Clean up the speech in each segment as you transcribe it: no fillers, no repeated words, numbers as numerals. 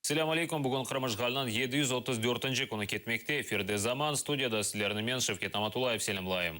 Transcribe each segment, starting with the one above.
Selâm aleyküm, bugün Qırım işğaliniñ 734-nci künü ketmekte. Efirde Zaman, studiyada sizlerni men, Şevket Namatullayev, selâmlayım.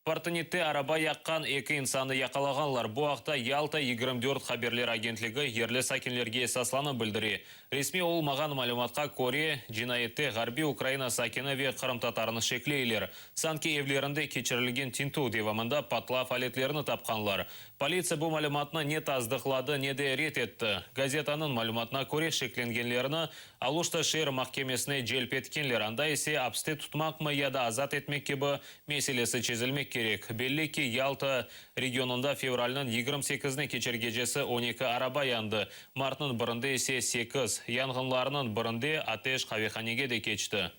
Partonitte araba yaqqan eki insannı yaqalağanlar. Bu aqta Yalta 24 haberler agentligi yerli sakinlerge esaslanıp bildire. Resmiy olmağan malümatqa köre, cinayette ğarbiy Ukraina sakini ve qırımtatarını şekleyler. Sanki evlerinde keçirilgen tintüv devamında patlav aletlerini tapqanlar. Politsiya bu malümatnı ne tasdıqladı, ne de red etti. Gazetanıñ malümatına köre, şeklengenlerni Aluşta şeer mahkemesine celp etkenler, anda ise apste tutmaqmı ya da azat etmek kibi meselesi çezilmek kerek. Belli ki, Yalta regionında fevralniñ 28-ne keçer gecesi on eki araba yandı, martnıñ birinde ise sekiz. Yanğınlarnıñ birinde ateş qavehanege de keçti.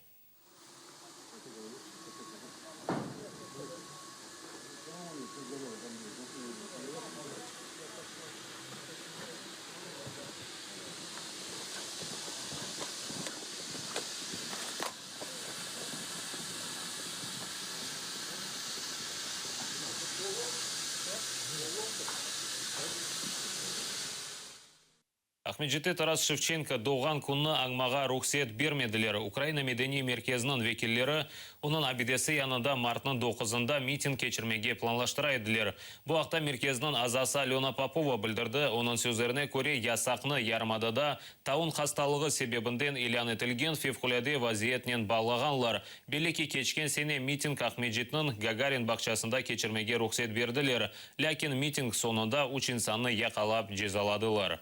Aqmescitte Taras Şevçenko doğğan kününi añmağa ruhset bermediler. Ukraina medeniy merkeziniñ vekilleri onıñ abidesi yanında martnıñ doquzında miting keçirmege planlaştıra ediler. Bu aqta merkezniñ azası Alöna Popova bildirdi. Onıñ sözlerine köre, yasaqnı yarımadada taun hastalığı sebebinden ilân etilgen fevqulâde vaziyetnen bağlağanlar. Belli ki, keçken sene miting Aqmescitniñ Gagarin bağçasında keçirmege ruhset berdiler. Lâkin miting soñunda üç insannı yaqalap cezaladılar.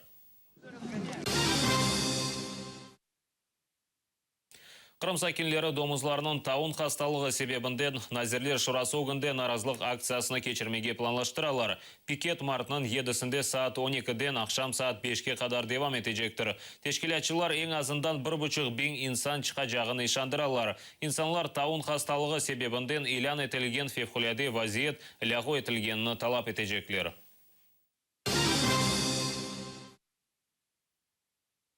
Qırım sakinleri domuzlarnıñ taun hastalığı sebebinden Nazirler Şurası ögünde narazılıq aktsiyasını keçirmege planlaştıralar. Piket martnıñ yedisinde saat 12-den aqşam saat 5-ke qadar devam etecektir. Teşkilâtçılar eñ azından 1,5 biñ insan çıqacağını işandıralar. İnsanlar taun hastalığı sebebinden ilân etilgen fevqulâde vaziyet lâğu etilgenini talap etecekler.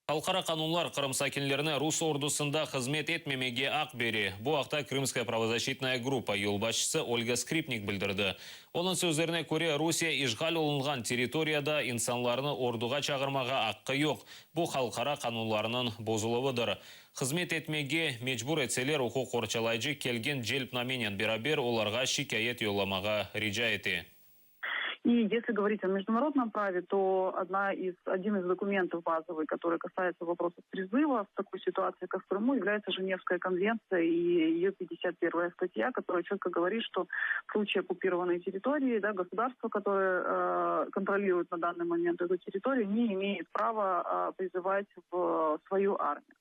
Halqara qanunlar Qırım sakinlerine rus ordusında hızmet etmemege aq bere. Bu aqta Krımskaya pravozащитная группа yolbaşçısı Olga Skripnik bildirdi. Onıñ sözlerine köre, Rusiye işğal olunğan territoriyada insanlarnı orduğa çağırmağa aqqı yoq. Bu halqara qanunlarınıñ bozuluvıdır. Hızmet etmege mecbur etseler, uquq qorçalayıcı kelgen celpnamenen beraber olarğa şikâyet yollamağa rica ete. И если говорить о международном праве, то один из документов базовый, который касается вопросов призыва в такой ситуации, как в Крыму, является Женевская конвенция и ее 51 статья, которая четко говорит, что в случае оккупированной территории да, государство, которое контролирует на данный момент эту территорию, не имеет права призывать в свою армию.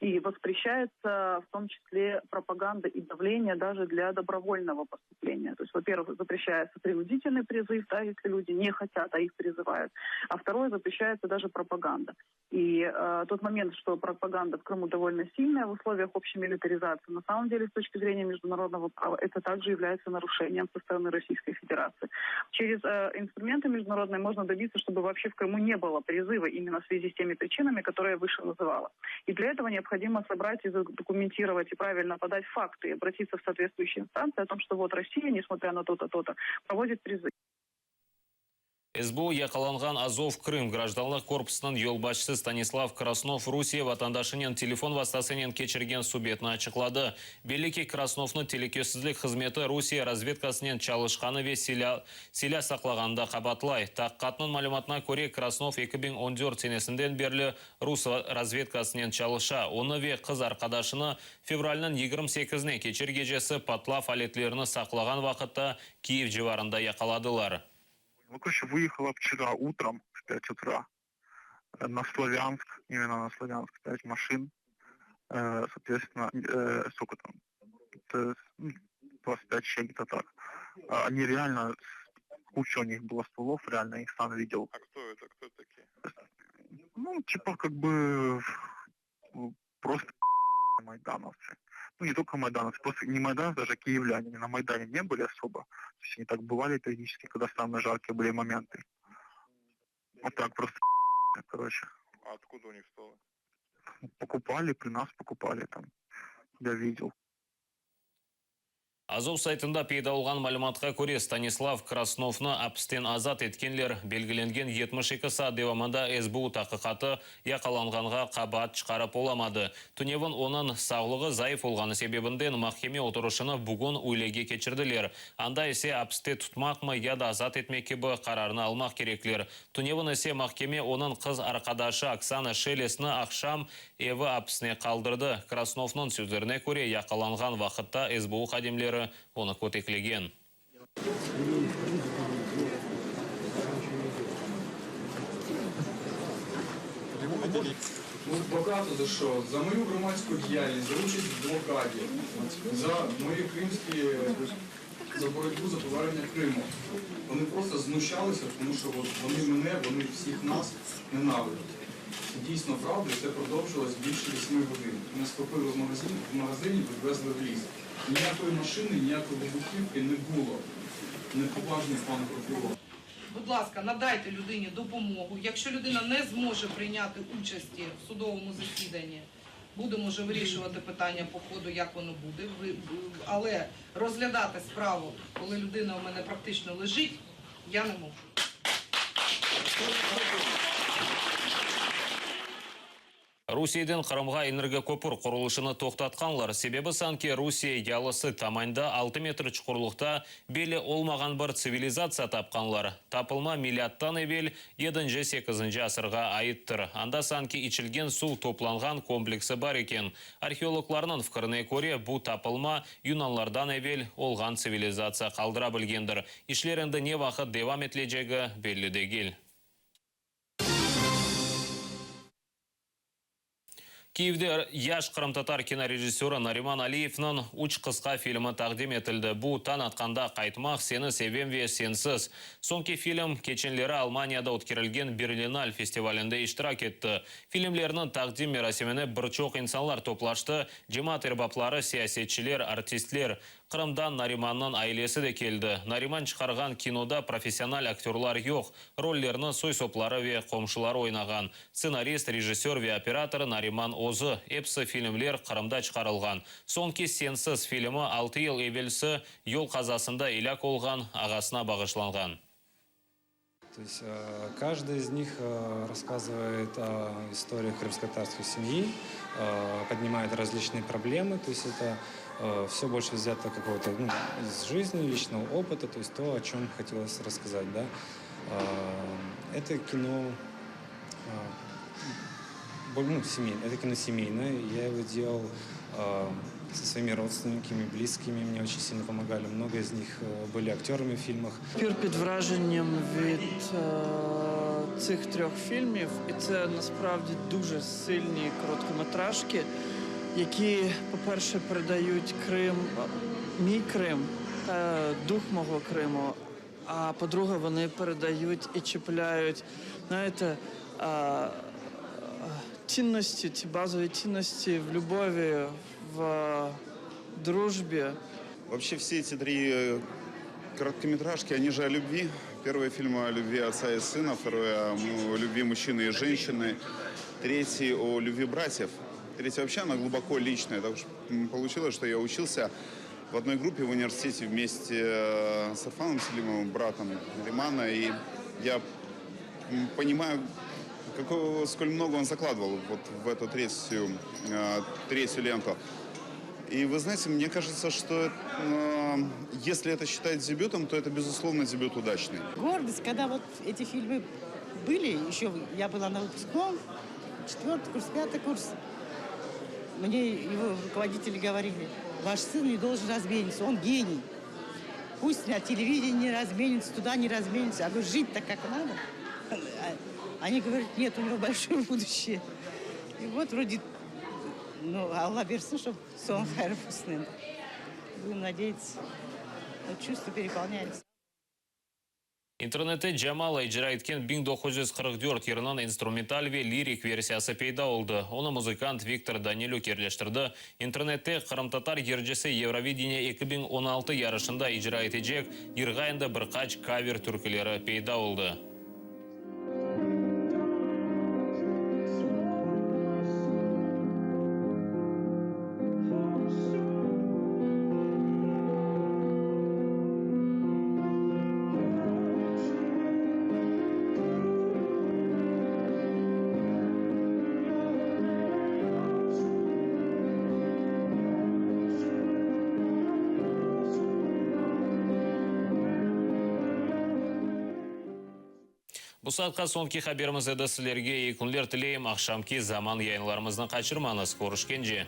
И воспрещается в том числе пропаганда и давление даже для добровольного поступления. То есть, во-первых, запрещается принудительный призыв, да, если люди не хотят, а их призывают. А второе, запрещается даже пропаганда. И тот момент, что пропаганда в Крыму довольно сильная в условиях общей милитаризации, на самом деле, с точки зрения международного права, это также является нарушением со стороны Российской Федерации. Через инструменты международные можно добиться, чтобы вообще в Крыму не было призыва именно в связи с теми причинами, которые я выше называла. И для этого необходимо собрать и задокументировать и правильно подать факты и обратиться в соответствующие инстанции о том, что вот Россия, несмотря на то-то, то-то, проводит призыв. SBU yaqalanğan Azov Krım grajdanlıq korpusınıñ yolbaşçısı Stanislav Krasnov Rusiye vatandaşınen telefon vastasınen keçirgen subetni açıqladı. Belli ki, Krasnovnı telükesizlik hızmeti Rusiye razvedkasınen çalışqanı ve silâ saqlağanında qabaatlay. Taqiqatnıñ malümatına köre, Krasnov 2014 senesinden berli rus razvedkasınen çalışa. Onı ve qız arqadaşını fevralniñ 28-ne keçer gecesi patlav aletlerini saqlağan vaqıtta Kiyev civarında yaqaladılar. Ну, короче, выехала вчера утром в 5 утра на Славянск, именно на Славянск, 5 машин. Соответственно, сколько там? Это, ну, 25 человек, где-то так. А Они реально, куча у них было стволов, реально, их сам видел. А кто это? Кто такие? Ну, типа, как бы, просто майдановцы. Ну, не только майдановцы, просто не майдановцы, даже киевляне. Они на Майдане не были особо. То есть они так бывали периодически, когда самые жаркие были моменты. Вот так просто, короче. А откуда у них стволы? Покупали, при нас покупали там. Я видел. Azov saytında peyda olğan malümatqa köre, Stanislav Krasnovnı apisten azat etkenler. Belgilengen 72 saat devamında SBU taqiqatı yaqalanğanğa qabaat çıqarıp olamadı. Tünevin onıñ sağlığı zayıf olğanı sebebinden mahkeme oturışını bugün üylege keçirdiler. Anda ise apiste tutmaqmı ya da azat etmek kibi qararnı almaq kerekler. Tünevin ise mahkeme onıñ qız arqadaşı Oksana Şelestni aqşam evi apisine qaldırdı. Krasnovnıñ sözlerine köre, yaqalanğan vaqıtta SBU hadimleri onı köteklegen. Багато за що? За мою громадську діяльність, за участь в блокаді, за мої кримські, за боротьбу за повернення Криму. Вони просто знущалися, тому що от вони мене, вони всіх нас ненавидять. Це дійсно правда, і це продовжилось більше 8 годин. Мене схопили в магазині, в магазині, відвезли в ліс. Ніякої машини, ніякої вибухівки не було. Неповажний пан прокурор. Будь ласка, надайте людині допомогу. Якщо людина не зможе прийняти участі в судовому засіданні, будемо вже вирішувати питання по ходу, як воно буде. Але розглядати справу, коли людина у мене практично лежить, я не можу. Rusiyeden Qırımğa energokopür qurulışını toqtatqanlar. Sebebi sanki Rusiye yalısı tamanda 6 metr çuqurlıqta belli olmağan bir tsivilizatsiya tapqanlar. Tapılma milâttan evel yedinci-sekizinci asırğa aittir. Anda sanki içilgen suv toplanğan kompleksi bar eken. Arheologlarnıñ fikirine köre, bu tapılma yunanlardan evel olğan tsivilizatsiya qaldıra bilgendir. İşler endi ne vaqıt devam etilecegi belli degil. Kiyevde yaş qırımtatar kinorejissörı Nariman Aliyevniñ üç qısqa filmi taqdim etildi. Bu, Tañ atqanda qaytmaq, Seni sevem ve Sensiz. Soñki film keçenleri Almaniyada ötkerilgen Berlinal festivalinde iştirak etti. Filmlerniñ taqdim merasimine bir çoq insanlar toplaştı, cemaat erbapları, siyasetçiler, artistler. Qırımdan Narimannıñ ailesi de keldi. Nariman çıqarğan kinoda professional aktörlar yoq, rollerni soy-sopları ve qomşuları oynağan. Stsenarist, rejissör ve operator Nariman özü. Episi filmler Qırımda çıqarılğan. Soñki Sensiz filmi altı yıl evelsi yol qazasında elâk olğan ağasına bağışlanğan. То есть каждый из них рассказывает о истории крымско-татарской семьи, поднимает различные проблемы, то есть это все больше взято какого-то ну, из жизни, личного опыта, то есть то, о чем хотелось рассказать, да. Это кино ну, семейное, это кино семейное, я его делал со своими родственниками, близкими, мне очень сильно помогали, много из них были актерами в фильмах. Пір під враженням від е, цих трьох фільмів, і це насправді дуже сильні короткометражки, які, по-перше, передають Крим, мій Крим та дух мого Криму. А по-друге, вони передають і чіпляють, знаєте, е, цінності, ці базові цінності в любові, в дружбі. Вообще все эти три э, короткометражки, они же о любви. Первый фильм о любви отца и сына, второй о любви мужчины и женщины, третий о любви братьев. Третий вообще она глубоко личная. Так уж получилось, что я учился в одной группе в университете вместе э, с Арфаном Селимовым, братом Римана, и я понимаю, какого, сколь много он закладывал вот в эту третью, э, третью ленту. И вы знаете, мне кажется, что э, если это считать дебютом, то это, безусловно, дебют удачный. Гордость, когда вот эти фильмы были, еще я была на выпускном, четвертый курс, пятый курс, мне его руководители говорили, ваш сын не должен размениться, он гений. Пусть на телевидении не разменится, туда не разменится. Я говорю, жить-то как надо. Они говорят, нет, у него большое будущее. И вот вроде, ну, Alla bersin, чтобы soñu hayır olsun. Будем надеяться. Вот чувства переполняются. İnternette Jamala icra etken 1944 yırınıñ instrumental ve lirik versiyası peyda oldı. Onı muzıkant Viktor Danilük yerleştirdi. İnternette qırımtatar yırcısı Eurovideniye 2016 yarışında icra etecek yırğa endi bir qaç kaver türküleri peyda oldı. Bu saatqa soñki haberimiz edi. Sizlerge eyi künler tileyim. Aqşamki Zaman yayınlarımıznı qaçırmañız. Körüşkence.